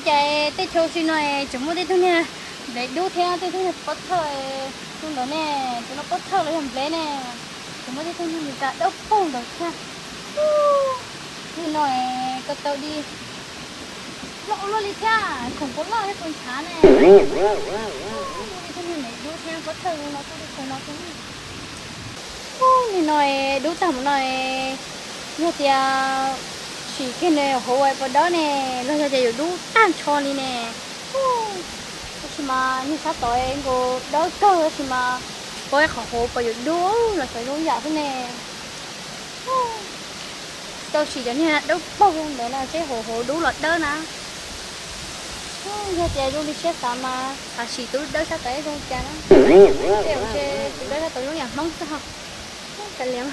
Ces tej chaw si no tseem muaj tej tug niag nplev dub thiab tej tug niag pob thawj zoo ntawd ne, tus no pob thawj los yog nplev ne, tseem muaj tej tug niag Meskas dawb paug ntawd thiab. Nim no ko taw di loj luaj li thiab, khoom puas loj thiab puas ntshav ne. Muaj tej tug niag nplev dub thiab pob thawj zoo no tuaj tej chaw no thiab. Ub, nim no dub tag mus no, yog tias sim kiag nws hauv ua puas dawb ne, los yog tias yuav dub tag nrho li ne. Tab sis mas niag sab tod nkaus dawb kawg tab sis mas pom qhov hauv puas yuav dub los xyov zoo yam xwb ne. Tau sim cov niag dawb paug ntawd na seb hauv hauv dub los dawb na. Yog tias zoo li siab xav mas xav sim tus dawb sab tod zoo cas na. Tej ntshe tus dawb sab tod zoo yam Hmoob xwb ho. Kav liam.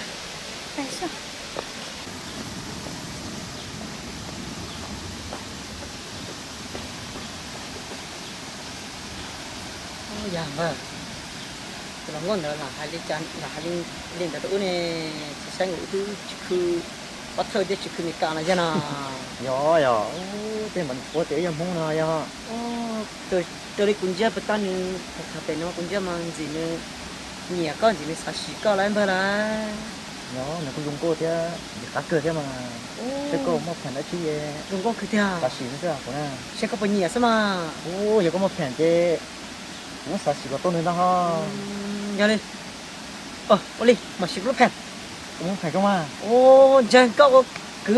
Yog npawg, tus hluas nkauj ntawd lam hais li cas, lam hais li ntawd rau wb ne, tsis saib nkaus wb twb tsis khwv pob thawj thiab tsis khwv Meskas no yog no. Yog yog, tej mas nws paub tias wb yog Hmoob no yog. Raws li kuv ntsia puas tas nws tham pem no kuv ntsia mas ntxim nws nyiam koj, ntxim nws xav sim koj lawm npawg lawm. Yog nws kuj zoo nkauj thiab ntxim qab kawg thiab mas. Seb koj muaj pheem dab tsi zoo nkauj kawg tiag, xav sim nws xwb kuv na. Seb koj puas nyiam xwb mas. Ub, yog koj muaj pheem ces kuv xav sim kom tau nws ntag ho. Yog li, ua li mam sim kuv lub pheem. Kuv muaj pheem kawg mas. Ntseeg koj ua kwv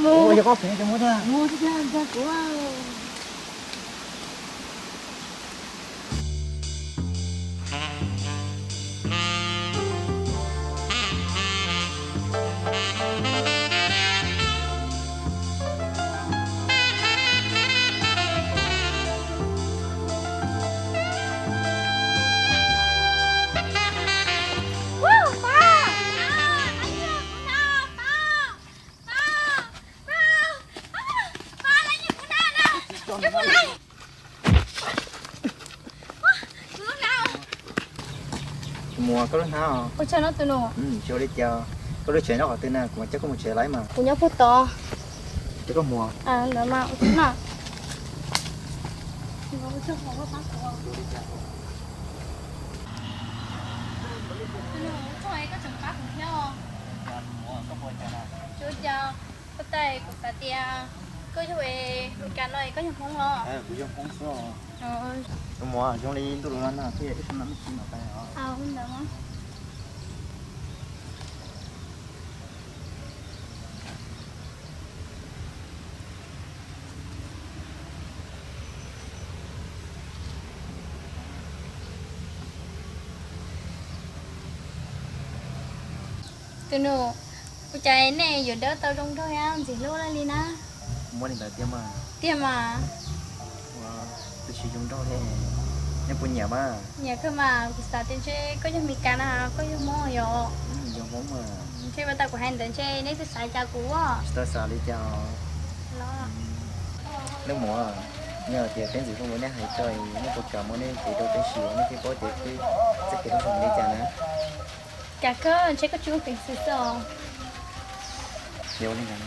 mus. Yog koj pheem ces mus tiag. Mus tiag, ntseeg kuv. Muam, koj lub hnab os. Ua tsaug no tus nus. Tsis ua li cas, koj lub tsev nyob qhov twg na, kuv mam coj koj mus tsev lawm mas. Kuv nyob puag tod. Ces koj muam. Ntawd mas ua tsaug no. Tus nus, ua tsaug koj tseem pab kuv thiab os. Tsis ua cas, koj tais kuv xav tias koj yog Meskas no es koj yog Hmoob los? Kuv yog Hmoob xwb os. Tus muam, zoo li ntuj los no na, twb yog ib sab no me ntsis mam pais os. Tus nus, ua cas nej yuav dawb tau zoo nraug thiab ntxim hlub lawm li na? Muaj li ntawd tiag mas. Tiag mas. Ua, twb tsis zoo nraug li. Nej puas nyiam mas? Nyiam kawg mas, kuv xav tias ntshe koj yog Meskas na, koj yog Hmoob yom? Yog Hmoob mas. Ntshe puas tas kuv hais ntawd ntshe nej twb xav li cas kuv. Tsis tau xav li cas. Leej muam, yog tias peb ntxim hlub ua nej hais tso, nej puas kam muab nej cev rau peb sim nej thiaj paub tias peb txoj kev hlub zoo li cas na? Kam kawg, ntshe koj tsis muaj peev xwm xwb os. Yog li ntawd.